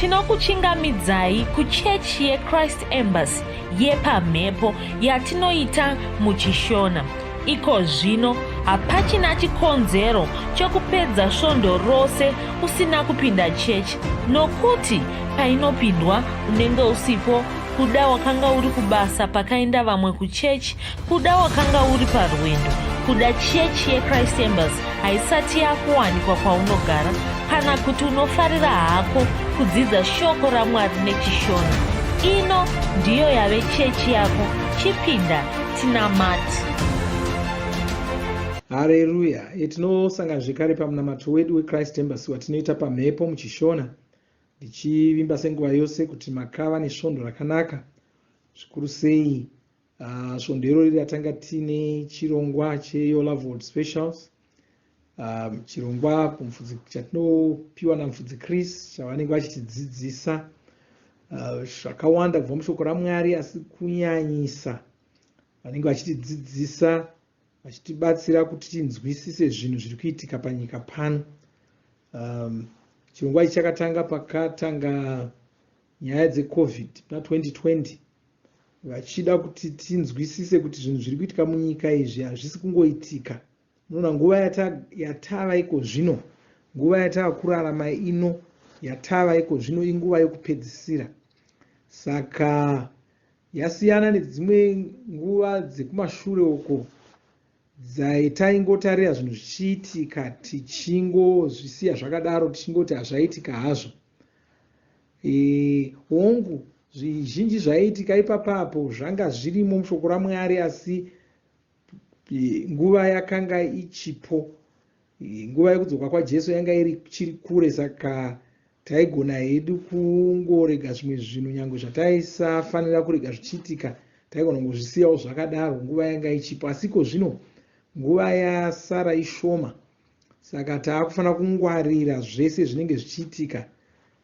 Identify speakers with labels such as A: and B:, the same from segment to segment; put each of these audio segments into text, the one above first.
A: Tinokuchingamidzai kuchechi yeChrist Embassy yepamhepo yatinoita muchiShona. Iko zvino hapachina chikonzero chokupedza svondo rose usina kupinda chechi nokuti painopindwa unenge usipo kuda wakanga uri kubasa pakaenda vamwe kuchechi kuda wakanga uri parwendo kuda chechi yechrist embassy haisati yakuwanikwa kwaunogara kana kuti unofarira hako kudzidza shoko ramwari nechishona ino ndiyo yave chechi yako chipinda tinamati
B: Hareruya! Tinosangana zvekare pamunamato wedu weChrist Embassy watinoita pamhepo muchiShona. Ndichivimba senguva yose kuti makava nesvondo rakanaka zvikuru sei svondo irori ratanga tine chirongwa cheYour Love World Specials chirongwa chatinopiwa namufudzi Chris chavanenge vachitidzidzisa zvakawanda kubva mushoko raMwari asi kunyanyisa vanenge vachitidzidzisa vachitibatsira kuti tinzwisise zvinhu zviri kuitika panyika pano. Chirongwa ichi chakatanga pakatanga nyaya dzeCovid muna 2020 vachida kuti tinzwisise kuti zvinhu zviri kuitika munyika izvi hazvisi kungoitika. Munoona nguva yatava iko zvino, nguva yatava kurarama ino yatava iko zvino inguva yokupedzisira. Saka Yasiyana nedzimwe nguva dzekumashure uko dzaitaingotarira zvinhu zvichiitika tichingozvisiya zvakadaro tichingoti hazvaitika hazvo. E, hongu zvizhinji zvaiitika ipapapo zvanga zvirimo mushoko raMwari asi e, nguva yakanga ichipo. E, nguva yekudzoka kwaJesu yanga iri chiri kure saka Taigona hedu kungorega zvimwe zvinhu nyangwe zvataisafanira kurega zvichiitika, taigona kungozvisiyawo zvakadaro nguva yanga ichipo. Asi iko zvino nguva yasara ishoma, saka taakufanira kungwarira zvese zvinenge zvichiitika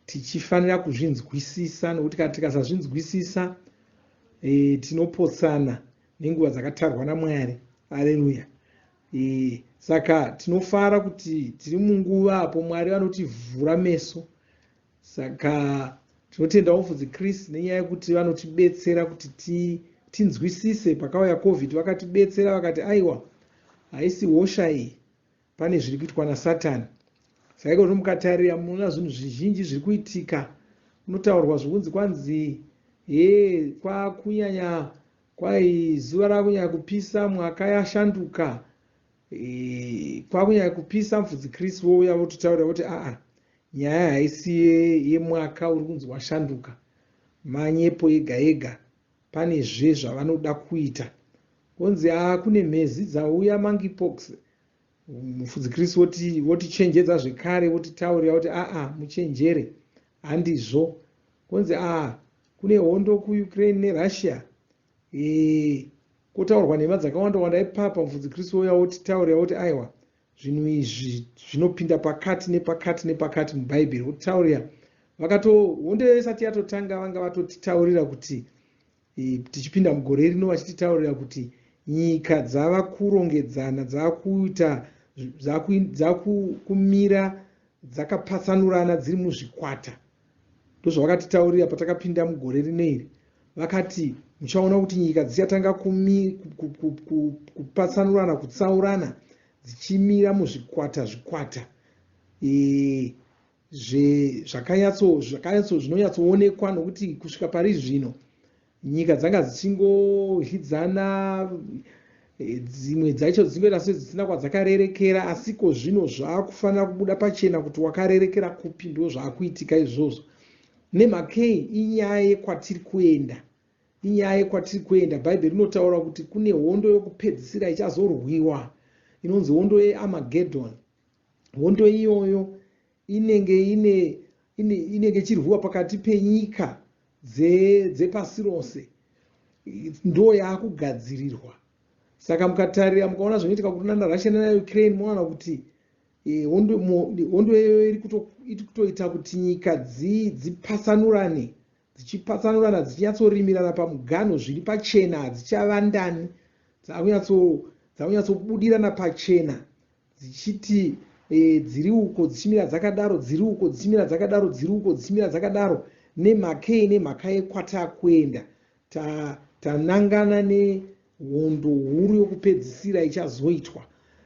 B: tichifanira kuzvinzwisisa nokuti kana tikasazvinzwisisa e, tinopotsana nenguva dzakatarwa naMwari. Aleluya! E, saka tinofara kuti tiri munguva apo Mwari vanotivhura meso. Saka tinotendawo mufudzi Chris nenyaya yekuti vanotibetsera kuti ti, tinzwisise. Pakauya COVID vakatibetsera vakati aiwa haisi hosha iyi, pane zviri kuitwa naSatani. Saka iko mukatarira munoona zvinhu zvizhinji zviri kuitika. Kunotaurwa zvokunzi kwanzi hee kwakunyanya Kwai zuva rakunyanya kupisa mwaka yashanduka e, kwakunyanya kupisa mfudzi Chris vouya votitaurira voti aa nyaya haisi yemwaka uri kunzi washanduka manyepo ega ega pane zve zvavanoda kuita konzi aa kune mhezi dzauya monkeypox mufudzi Chris voti votichenjedza zvekare votitaurira voti aa muchenjere handizvo konzi aa Kune hondo kuUkraine neRussia e, kwotaurwa nhema dzakawanda wanda ipapa mufudzi Kristu wouya wotitaurira woti aiwa zvinhu izvi zvinopinda pakati nepakati nepakati mubhaibheri wotitaurira vakato hondo iyo isati yatotanga vanga vatotitaurira kuti e, tichipinda mugore rino vachititaurira kuti nyika dzava kurongedzana dzava kuita dzava kumira dzakapatsanurana dziri muzvikwata Ndozvavakatitaurira patakapinda mugore rino iri. Vakati muchaona kuti nyika dzichatanga kupatsanurana, kutsaurana, dzichimira muzvikwata zvikwata e, zvakanyatso zvakanyatso zvinonyatsoonekwa nokuti kusvika pari zvino Nyika dzanga dzichingodyidzana, dzimwe dzacho dzingoita sedzisina kwadzakarerekera, asi ko zvino zvakufanira kubuda pachena kuti wakarerekera kupi, ndo zvakuitika izvozvo. Nemhakei? Inyaya yekwatiri kuenda. Inyaya yekwatiri kuenda. Bhaibheri rinotaura kuti kune hondo yokupedzisira ichazorwiwa inonzi hondo yeAmagedhoni. Hondo iyoyo inenge ine inenge ichirwiwa pakati penyika dzepasi rose ndo yaakugadzirirwa saka mukatarira mukaona zvinoitika kunana Russia nana Ukraine moona kuti e, hondo iyoyo iri kutoita kuti nyika dzipatsanurane dzichipatsanurana dzichinyatsorimirana pamuganho zviri pachena hadzichavandani dzakunyatsobudirana pachena dzichiti Dziri uko dzichimira dzakadaro, dziri uko dzichimira dzakadaro, dziri uko dzichimira dzakadaro. Nemhakei? Nemhaka yekwatakuenda. Tanangana nehondo huru yokupedzisira ichazoitwa.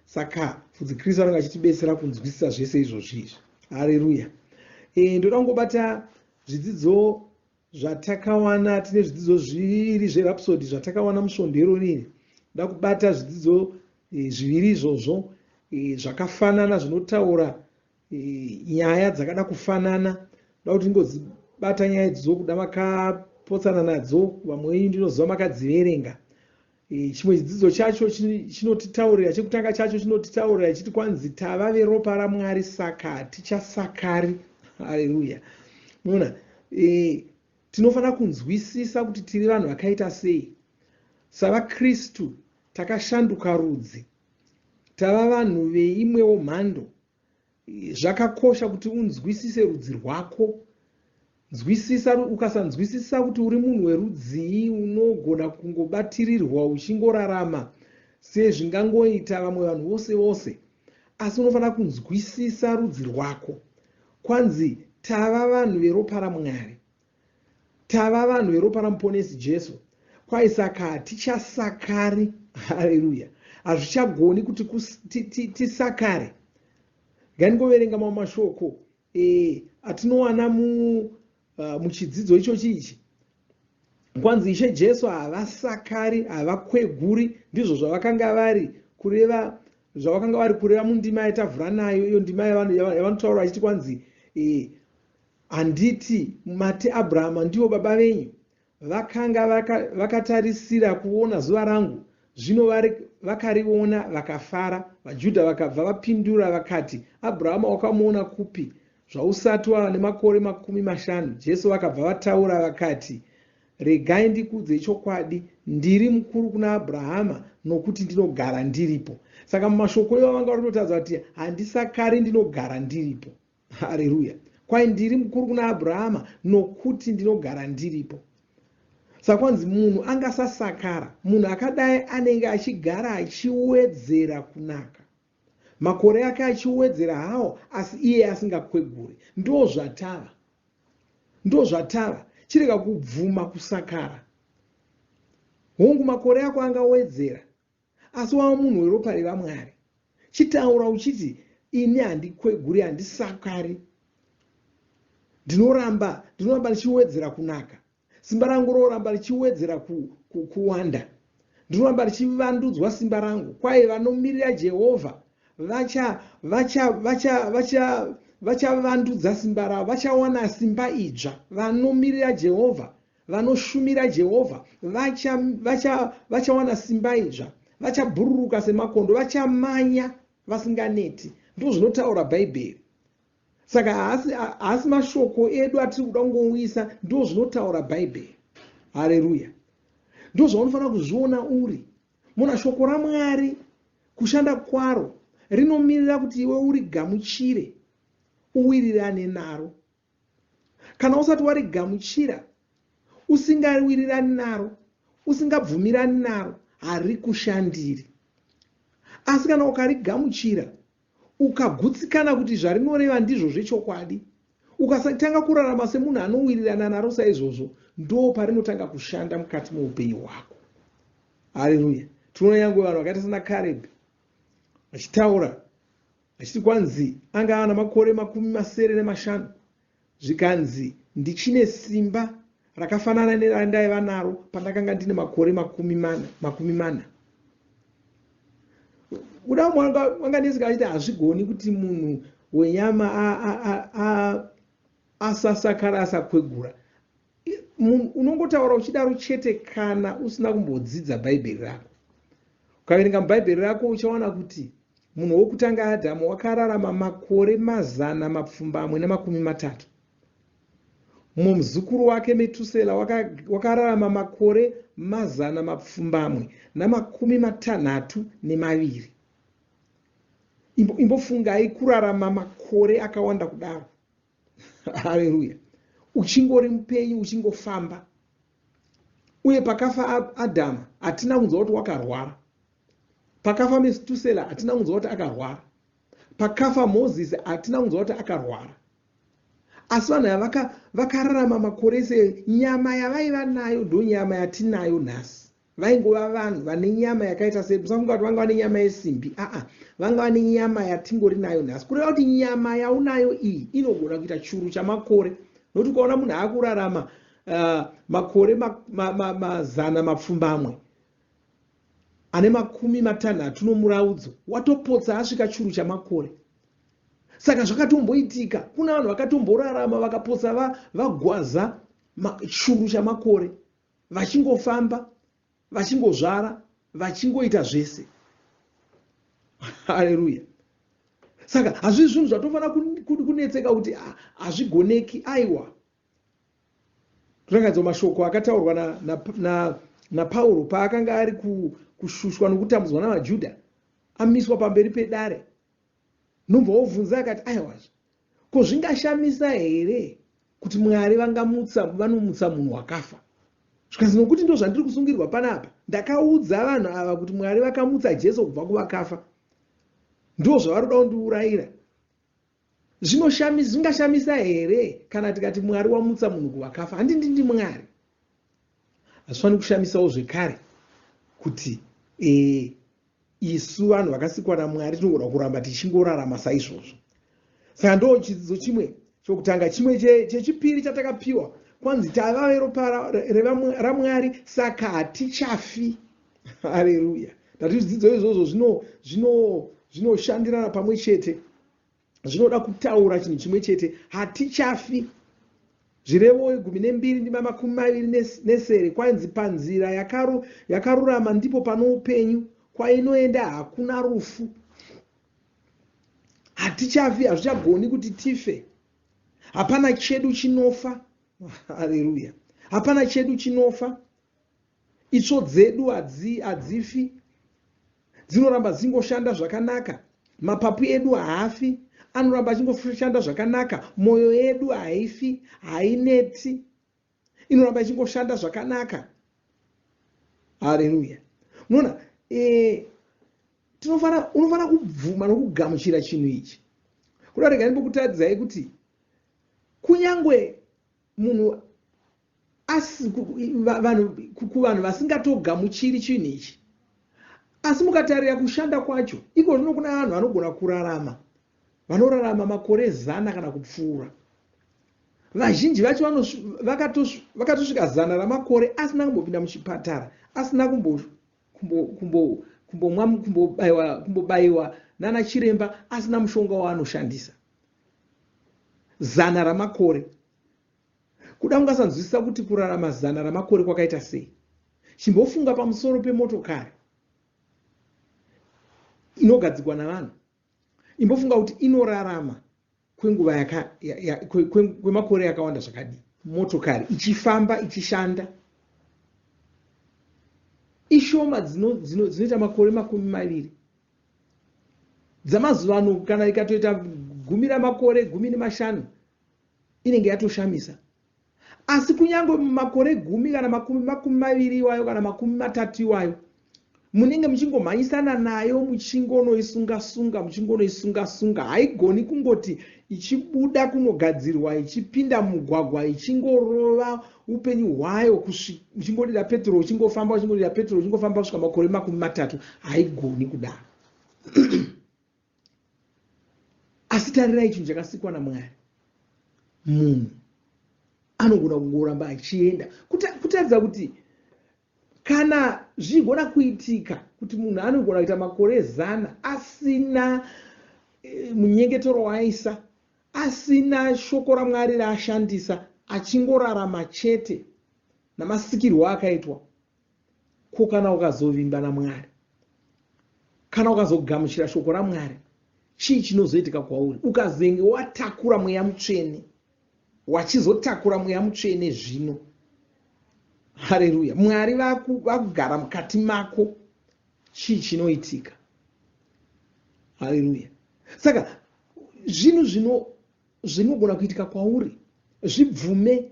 B: Saka Mufudzi Kristu anenge achitibetsera kunzwisisa zvese izvozvi izvi. Hareruya. Ndoda kungobata zvidzidzo zvatakawana. Tine zvidzidzo zviviri zveRhapsody zvatakawana musvondo irori. Ndoda kubata zvidzidzo zviviri izvozvo zvakafanana, zvinotaura nyaya dzakada kufanana. Ndoda kuti ndingodzibata nyaya idzodzo, kuda makapotsana nadzo, vamwe venyu ndinoziva makadziverenga. Chimwe chidzidzo chacho chinotitaurira, chekutanga chacho chinotitaurira chiti kwanzi tava veropa raMwari, saka hatichasakari. Haleluya. Munoona, tinofanira kunzwisisa kuti tiri vanhu vakaita sei. SavaKristu takashanduka rudzi, tava vanhu veimwewo mhando. Zvakakosha kuti unzwisise rudzi rwako. Nzwisisa, ukasanzwisisa kuti uri munhu werudzii, unogona kungobatirirwa uchingorarama sezvingangoita vamwe vanhu vose vose. Asi unofanira kunzwisisa rudzi rwako. Kwanzi tava vanhu veropa raMwari, tava vanhu veropa raMuponesi Jesu. Kwai saka hatichasakari. Haleluya. Hazvichagoni kuti tisakare. Ngandingoverenga mamwe mashoko atinowana muchidzidzo ichochi ichi. Kwanzi Ishe Jesu havasakari, havakweguri. Ndizvo zvavakanga vari kureva, zvavakanga vari kureva mundima yatavhura nayo, iyo ndima yavanotaura vachiti kwanzi handiti mati Abrahama ndivo baba venyu? Vakanga vakatarisira kuona zuva rangu, zvino vakariona vakafara. VaJudha vakabva vapindura vakati, Abrahama wakamuona kupi zvausati wava nemakore 50? Jesu vakabva vataura vakati, regai ndikuudze chokwadi, ndiri mukuru kuna Abrahama, nokuti ndinogara ndiripo. Saka mumashoko iwo vanga vari kutotaridza kuti handisakari, ndinogara ndiripo. Haleluya. Kwai ndiri mukuru kuna Abrahama nokuti ndinogara ndiripo. Saka kwanzi munhu angasasakara, munhu akadai anenge achigara achiwedzera kunaka, makore ake achiwedzera hawo, asi iye asingakweguri. Ndozvatava, ndozvatava. Chirega kubvuma kusakara. Hongu, makore ako angawedzera, asi wava munhu weropa revaMwari. Chitaura uchiti, ini handikweguri, handisakari, ndinoramba ndichiwedzera kunaka, simba rangu roramba richiwedzera kuwanda, ndinoramba richivandudzwa simba rangu. Kwai vanomirira Jehovha vachavandudza simba ravo, vachawana simba idzva. Vanomirira Jehovha, vanoshumira Jehovha vachawana simba idzva, vachabhururuka semakondo, vachamanya vasinganeti. Ndozvinotaura Bhaibheri. Saka haasi mashoko edu atiri kuda kungouyisa, ndozvinotaura Bhaibheri. Haleluya. Ndozvaunofanira kuzviona uri. Muna shoko raMwari, kushanda kwaro rinomirira kuti iwe urigamuchire, uwirirane naro. Kana usati warigamuchira, usingawirirani naro, usingabvumirani naro, harikushandiri. Asi kana ukarigamuchira, ukagutsikana kuti zvarinoreva ndizvo zvechokwadi, ukasatanga kurarama semunhu anowirirana naro saizvozvo, ndo parinotanga kushanda mukati meupenyu hwako. Haleluya. Tinoona nyangwe vanhu vakaita sana Karebhi vachitaura vachiti kwanzi anga ana makore 75, zvikanzi ndichine simba rakafanana nerandaiva naro pandakanga ndine makore 40. Kuda wanganeseka achiti hazvigoni kuti munhu wenyama asasakara asakwegura. Unongotaura uchidaro chete kana usina kumbodzidza Bhaibheri rako. Ukaverenga muBhaibheri rako uchawana kuti munhu wokutanga Adhamu wakararama makore 730. Mumwe muzukuru wake Metusela wakararama makore 862. Imbofungai kurarama makore akawanda kudaro. Haleluya. Uchingori mupenyu, uchingofamba. Uye pakafa Adhama hatina kunzwa kuti wakarwara. Pakafa Metusela hatina kunzwa kuti akarwara. Pakafa Mozisi hatina kunzwa kuti akarwara. Asi vanhu ava vakararama makore ese, nyama yavaiva nayo ndonyama yatinayo nhasi. Vaingova vanhu vane nyama yakaita se, musafunga kuti vanga vane nyama yesimbi, aa, vanga vane nyama yatingori nayo nhasi. Kureva kuti nyama yaunayo iyi inogona kuita churu chamakore, nokuti ukaona munhu aakurarama makore mazana mapfumbamwe ane 60 nomuraudzo, watopotsa asvika churu chamakore. Saka zvakatomboitika, kuna vanhu vakatomborarama vakapotsa vagwaza churu chamakore, vachingofamba, vachingozvara, vachingoita zvese. Haleluya! Saka hazvisi zvinhu zvatofanira kunetseka kuti hazvigoneki. Aiwa, torangaridza mashoko akataurwa naPauro paakanga ari kushushwa nokutambudzwa navaJudha, amiswa pamberi pedare. Nobva wobvunza akati, aiwazve, ko zvingashamisa here kuti Mwari vangamutsa, vanomutsa munhu wakafa? Zvikanzi, nokuti ndo zvandiri kusungirwa panapa. Ndakaudza vanhu ava kuti Mwari vakamutsa Jesu kubva kuvakafa, ndo zvavari kuda kundiurayira. Zvingashamisa here kana tikati Mwari wamutsa munhu kuvakafa? Handindi ndi Mwari? Hazvifaniri kushamisawo zvekare kuti isu vanhu vakasikwa naMwari tinogona kuramba tichingorarama saizvozvo. Saka ndo chidzidzo chimwe chokutanga. Chimwe chechipiri chatakapiwa, kwanzi tava veropa raMwari, saka hatichafi. Haleluya! Ndati zvidzidzo izvozvo zvinoshandirana pamwe chete, zvinoda kutaura chinhu chimwe chete: hatichafi. Zvirevo 12 ndima 27, kwanzi, panzira yakarurama ndipo pano upenyu, kwainoenda hakuna rufu. Hatichafi, hazvichagoni kuti tife. Hapana chedu chinofa. Haleluya! Hapana chedu chinofa. Itsvo dzedu hadzifi, dzinoramba dzingoshanda zvakanaka. Mapapu edu haafi, anoramba achingoshanda zvakanaka. Mwoyo yedu haifi, haineti, inoramba ichingoshanda zvakanaka. Haleluya! Unoona, unofanira kubvuma nokugamuchira chinhu ichi. Kuda rega ndimbokutaridzai kuti kunyange munhu asi vanhu, kuvanhu vasingatogamuchiri chinhu ichi, asi mukatarira kushanda kwacho iko zvino, kuna vanhu vanogona kurarama, vanorarama makore 100 kana kupfuura. Vazhinji vacho vakatosvika 100 ramakore asina kumbopinda muchipatara, asina kumbobayiwa nana chiremba, asina mushonga waanoshandisa. 100 ramakore. Kuda ungasanzwisisa kuti kurarama 100 ramakore kwakaita sei, chimbofunga pamusoro pemotokari inogadzikwa navanhu. Imbofunga kuti inorarama kwenguva kwemakore yakawanda zvakadii, motokari ichifamba, ichishanda. Ishoma dzinoita makore 20 dzamazuva ano. Kana ikatoita 10 ramakore, 15, inenge yatoshamisa. Asi kunyange mumakore 10 kana 20 iwayo kana 30 iwayo, munenge muchingomhanyisana nayo, muchingonoisunga-sunga, muchingonoisunga-sunga. Haigoni kungoti ichibuda kunogadzirwa, ichipinda mugwagwa, ichingorova upenyu hwayo, uchingodira petro, uchingofamba, uchingodira petro, uchingofamba kusvika makore 30. Haigoni kudaro. Asi tarirai chinhu chakasikwa naMwari, munhu anogona kungoramba achienda. Kutaridza kuti kana zvichigona kuitika kuti munhu anogona kuita makore 100 asina munyengetero waaisa, asina shoko raMwari raashandisa, achingorarama chete namasikirwo akaitwa, ko kana ukazovimba naMwari, kana ukazogamuchira shoko raMwari, chii chinozoitika kwauri ukazenge watakura Mweya Mutsvene, wachizotakura Mweya Mutsvene zvino? Hareruya! Mwari vakugara mukati mako, chii chinoitika? Hareruya! Saka zvinhu zvinogona kuitika kwauri, zvibvume.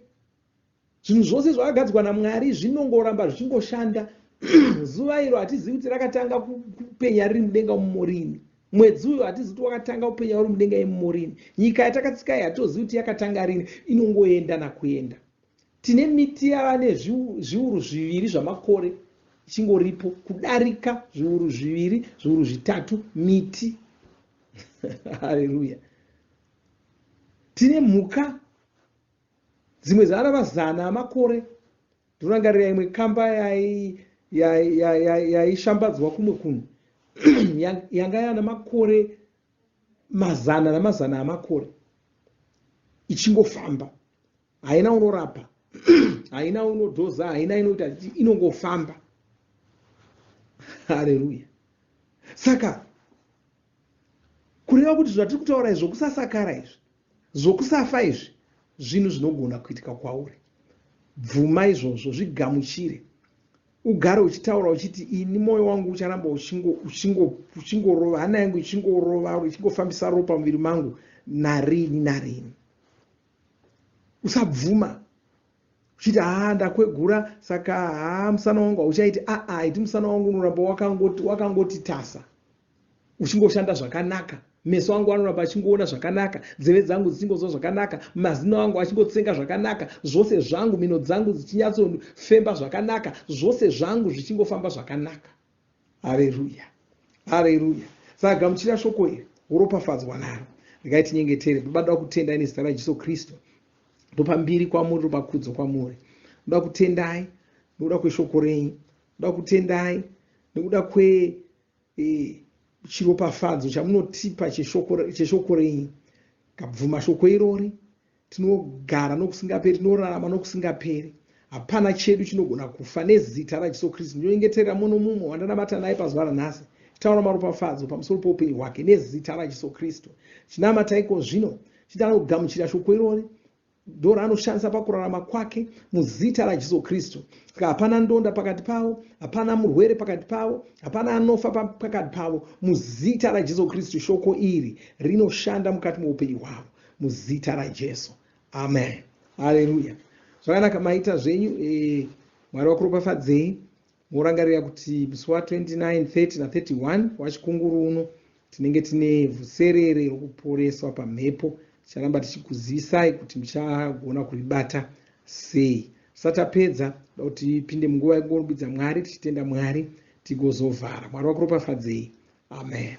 B: Zvinhu zvose zvakagadzwa naMwari zvinongoramba zvichingoshanda. Zuva iro hatizivi kuti rakatanga kupenya riri mudenga mumorini. Mwedzi uyu hatizivi kuti wakatanga kupenya uri mudenga imomo rini. Nyika yatakatsika iyi hatozivi kuti yakatanga rini, inongoenda nakuenda. Tine miti yava nezviuru zviviri zvamakore ichingoripo, kudarika zviuru zviviri, zviuru zvitatu miti. Haleluya. Tine mhuka dzimwe dzava mazana amakore. Ndinorangarira imwe kamba yaishambadzwa kumwe kunhu yanga yana makore mazana namazana amakore ichingofamba, haina unorapa, haina unodhoza, haina inoita, inongofamba. Haleluya. Saka kureva kuti zvatiri kutaura izvi zvokusasakara izvi, zvokusafa izvi, zvinhu zvinogona kuitika kwauri. Bvuma izvozvo, zvigamuchire, ugare uchitaura uchiti ini mwoyo wangu ucharamba uchingorova, hana yangu ichingorova, ichingofambisa ropa muviri mangu narini narini. Usabvuma uchiti haa ndakwegura saka haa musana wangu hauchaiti. Aa, iti musana wangu unoramba wakangoti tasa, uchingoshanda zvakanaka, meso angu anoramba achingoona zvakanaka, nzeve dzangu dzichingonzwa zvakanaka, mazino angu achingotsenga zvakanaka, zvose zvangu, mhino dzangu dzichinyatsofemba zvakanaka, zvose zvangu zvichingofamba zvakanaka. Haleluya, haleluya. Saka gamuchira shoko iri, woropafadzwa naro. Regai tinyengetere. Baba, ndoda kutendai nezita raJesu Kristu. Ndopa mbiri kwamuri, ndopa kudzo kwamuri. Ndoda kutendai nekuda kweshoko renyu. Ndoda kutendai nekuda kwe chiropafadzo chamunotipa cheshoko renyu. Kabvuma shoko irori, tinogara nokusingaperi, tinorarama nokusingaperi. Hapana chedu chinogona kufa nezita raJesu Kristu. Ndinonyengeterera muno mumwe wandanamata naye pazuva ranhasi, taura maropafadzo pamusoro poupenyu hwake nezita raJesu Kristu. Chinamata iko zvino, chitanga kugamuchira shoko irori, ndo raanoshandisa pakurarama kwake muzita raJesu Kristu. Saka hapana ndonda pakati pavo, hapana murwere pakati pavo, hapana anofa pakati pavo. Muzita raJesu Kristu, shoko iri rinoshanda mukati meupenyu hwavo muzita raJesu. Amen. Haleluya. Zvakanaka, maita zvenyu. Mwari vakuropafadzei. Morangarira kuti musi wa29, 30 na31 waChikunguru uno tinenge tine vhuserere rokuporeswa pamhepo. Ticharamba tichikuzivisai kuti muchagona kuribata sei. Tisati tapedza, toda kuti tipinde munguva yekurumbidza Mwari, tichitenda Mwari, tigozovhara. Mwari vakuropafadzei. Amen.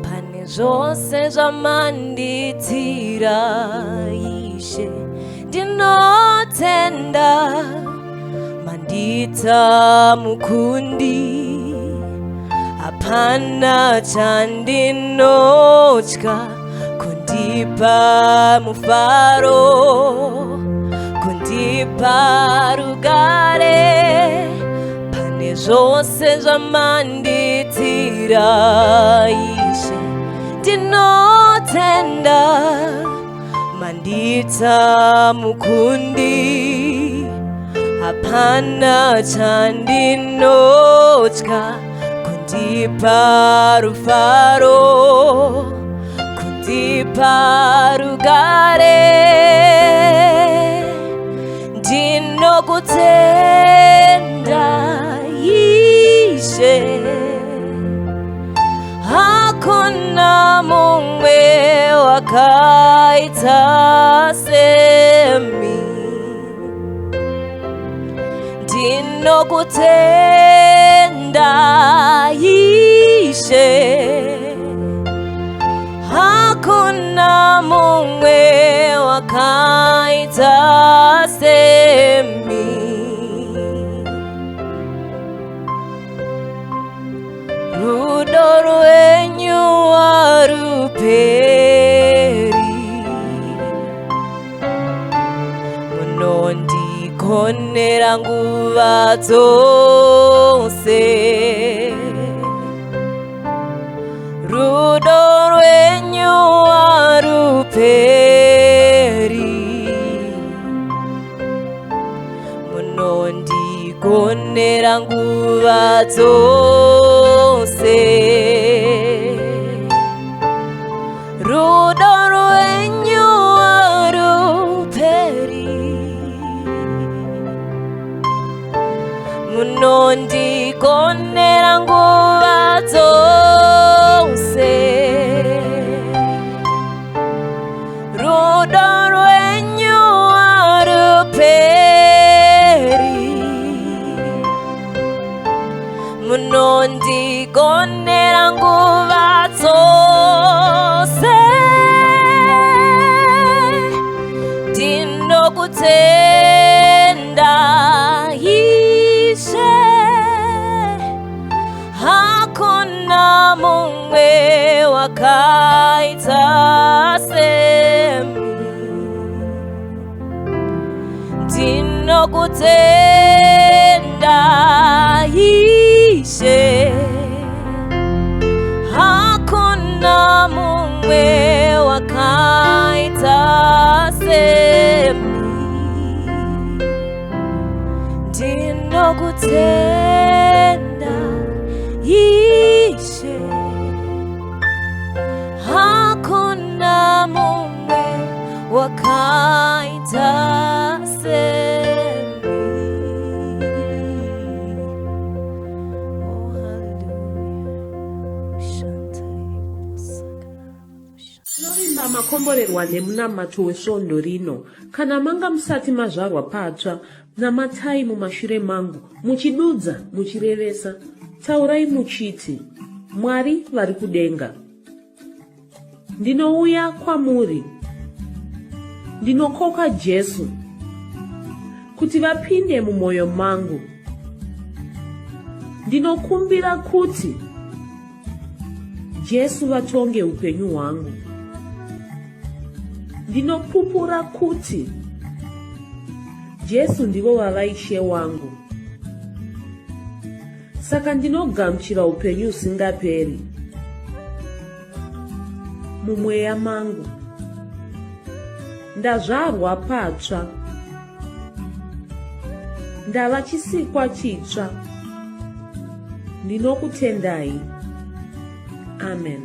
C: Pane zvose zvamanditira Ishe, ndinotenda mandita mukundi, hapana chandinotya, kundipa mufaro, kundipa rugare pane zvose zvamanditira Ishe, ndinotenda mandita mukundi, hapana chandinotya, kundipa rufaro, kundipa rugare. Ndinokutenda Ishe, hakuna mumwe wakaita semi. Ndinokutenda Ishe, hakuna mumwe wakaita semi. Rudo rwenyu haruperi, munondigonera nguva dzose. Rudo rwenyu haruperi, munondigonera nguva dzose. Ndinokutenda Ishe, hakuna mumwe wakaita semi. Ndinokutenda Ishe, hakuna mumwe wakaita semi. Ndinokutenda Ishe, hakuna mumwe wakaita semi. Oh, hallelujah.
A: Tinovimba makomborerwa nemunamato wesvondo rino. Kana manga musati mazvarwa patsva, namatai mumashure mangu, muchidudza, muchirevesa. Taurai muchiti, Mwari vari kudenga. Ndinouya kwamuri. Ndinokoka Jesu kuti vapinde mumwoyo mangu. Ndinokumbira kuti Jesu vatonge upenyu hwangu. Ndinopupura kuti Jesu ndivo vava Ishe wangu. Saka ndinogamuchira upenyu husingaperi mumweya mangu. Ndazvarwa patsva. Ndava chisikwa chitsva. Ndinokutendai. Amen.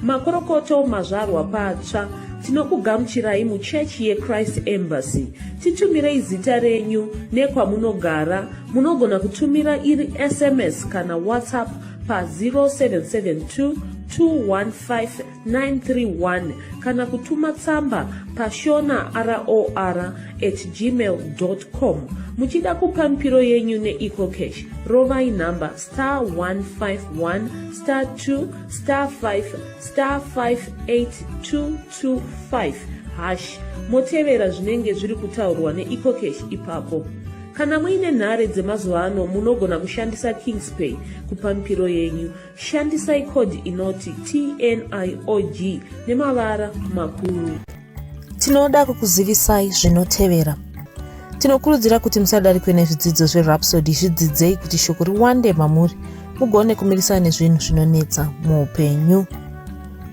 A: Makorokoto mazvarwa patsva, tinokugamuchirai muchechi yeChrist Embassy. Titumirei zita renyu nekwamunogara. Munogona kutumira iri SMS kana WhatsApp pa 0772 215 931 kana kutuma tsamba pashona ror at gmail com. Muchida kupa mipiro yenyu neEcoCash, rovai nhamba star 151 star 2 star 5 star 58225 hash motevera zvinenge zviri kutaurwa neEcoCash ipapo. Kana muine nhare dzemazuva ano munogona kushandisa Kingspay kupa mipiro yenyu. Shandisai code inoti TNIOG nemavara makuru.
D: Tinoda kukuzivisai zvinotevera. Tinokurudzira kuti musadarikwe nezvidzidzo zveRhapsody, zvidzidzei kuti shoko riwande mamuri mugone kumirisana nezvinhu zvinonetsa muupenyu.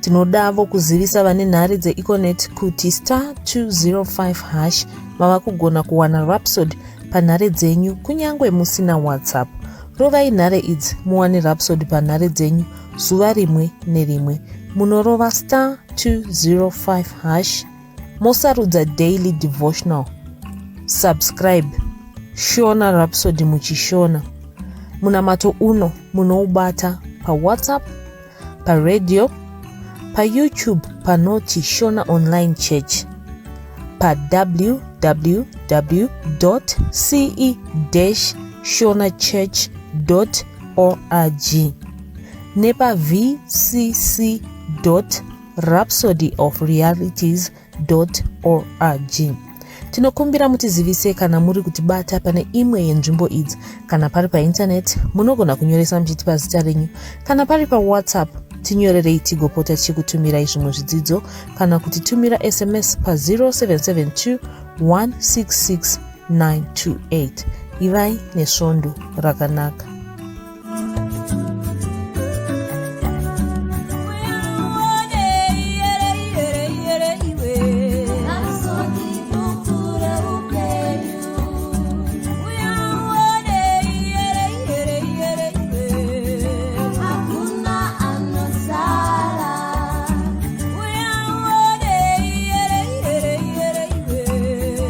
D: Tinodavo kuzivisa vane nhare dzeEconet kuti star 205 hash mava kugona kuwana Rhapsody panhare dzenyu kunyange musina WhatsApp. Rovai nhare idzi muwane Rhapsody panhare dzenyu zuva rimwe nerimwe. Munorova star 205 hash mosarudza daily devotional. Subscribe Shona Rhapsody muchishona. Munamato uno munoubata paWhatsApp, paradio, paYouTube panoti Shona Online Church, pa www.ce-shonachurch.org nepa vcc.rhapsodyofrealities.org. Tinokumbira mutizivise kana muri kutibata pane imwe yenzvimbo idzi. Kana pari paintaneti munogona kunyoresa muchitipa zita renyu. Kana pari paWhatsApp tinyorerei tigopota tichikutumirai zvimwe zvidzidzo kana kutitumira SMS pa 0772 166 928. Ivai nesvondo rakanaka.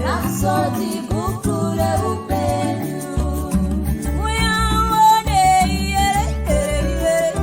C: Rhapsody book.